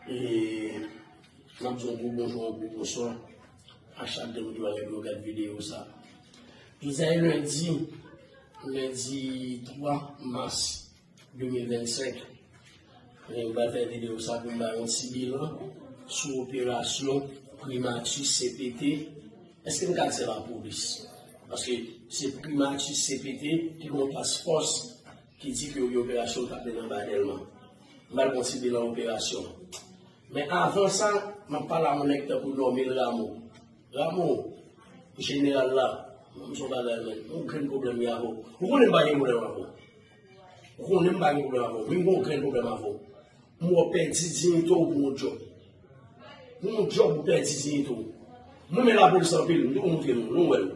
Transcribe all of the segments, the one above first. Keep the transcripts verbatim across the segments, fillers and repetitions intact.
E m ap di yon gwo bonjou, yon gwo bonswa a chak de moun ki va gade, yo gade videyo sa. Jodi a e lendi, lendi twa mas de mil vennsenk. E m pral fè videyo sa pou m bay yon ti bilan sou operasyon Primati C P T. Èske m ka di se lapolis? Paske se Primati C P T ki gen yon task force ki di ke gen operasyon k ap mennen anba Dèlma. M pral fè yon ti bilan operasyon. Men avan sa, m ap pale a yon nèg tankou Normil Rameau. Rameau, jeneral la, m se yon bagay, men, yon grenn pwoblèm li avè w. Ou konnen m pa gen pwoblèm avè w. Ou konnen m pa gen pwoblèm avè w. Men m gen yon grenn pwoblèm avè w. M wè w pèdi diyite w pou yon djòb. Pou yon djòb ou pèdi diyite w. Mwen renmen lapolis anpil, m te konn montre nou, nou wè l.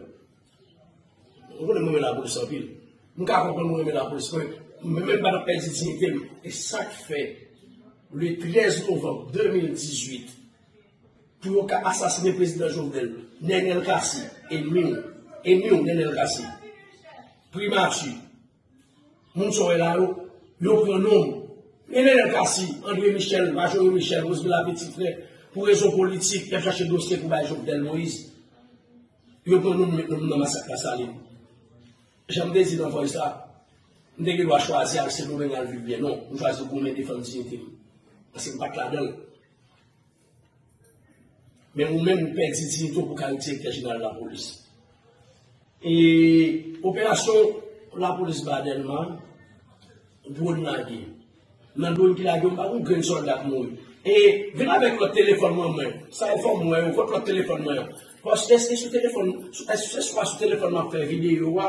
Ou konnen mwen renmen lapolis anpil. M ka konprann mwen renmen lapolis, men mwen menm m pa t ap pèdi diyite m. E sa k fè, le trèz novanm de mil dizuit, pou yo ka asasinen prezidan Jovenel, Nenel Cassy, enmi w, enmi w, Nenel Cassy, Primati, moun sa w wè la yo, yo pran non m. E Nenel Cassy, André Michel, Majorie Michel, Roseville Lapetit Frè, pou rezon politik, y ap chache dosye pou bay Jovenel Moïse. Yo pran non m, met non m nan masak Lasalin. Jan m te di nan voice la, m te gen dwa chwazi al Sendomeng al viv byen. Non, m chwazi goumen defann diyite m. Paske m pa t ladan l. Men ou menm, ou pèdi diyite w pou w ka ret direktè jeneral lapolis. E operasyon lapolis ba Dèlma, dwòn lage. Nan dwòn ki lage, m pa konn grenn sòlda k mouri. E vin avèk lòt telefòn mwen, mwen. Sa e fò m wè yo, kot lòt telefòn mwen an? Paske èske sou telefòn, sou, èske se swa sou telefòn m ap fè videyo a,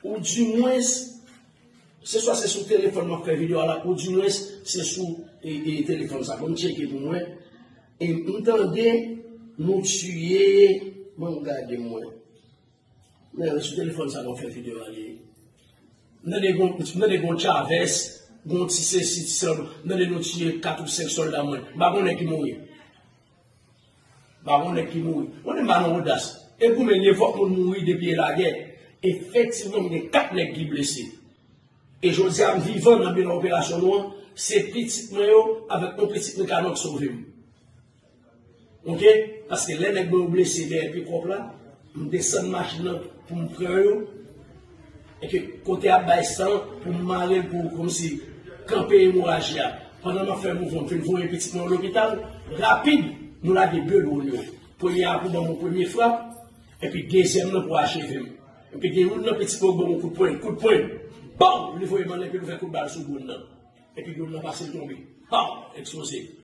ou dimwens, se swa se sou telefòn m ap fè videyo a la, ou dimwens se sou e, e, telefòn sa. Ban m tcheke pou m wè. E m tande nou tiye, ban m gade m wè. Men sou telefòn sa m ap fè videyo a li ye. M tande gon, m tande gon Chavez, gon ti sesi, ti sèl, m tande nou tiye kat ou senk sòlda mwen. M pa konnen ki mouri. M pa konnen ki mouri. Konnen m pa nan odas. E goumen li ye, fòk moun mouri depi e lagè. Efektivman, m gen kat nèg ki blese. E jodi a, m vivan nan bilan operasyon nou an, se pitit mwen yo avèk yon pitit mwen kanòt sove m. Oke? Paske lè nèg mwen yo blese dèyè pikòp la, m desann machin nan pou m pran yo. E ke kote ap bay san pou m mare l pou kòmsi kanpe emoraji a. Pandan m ap fè mouvman, m fin voye pitit mwen yo lopital. Rapid, nou lage de dwòn yo. Premye a pou ban m yon premye frap, epi dezyèm nan pou acheve m. Epi gen youn nan pitit mwen yo ban m yon kout pwen, kout pwen. Bam! Li voye m anlè, epi nou fè kout bal sou dwòn nan. Epi dwòn nan pase l tonbe. Bam! Eksploze.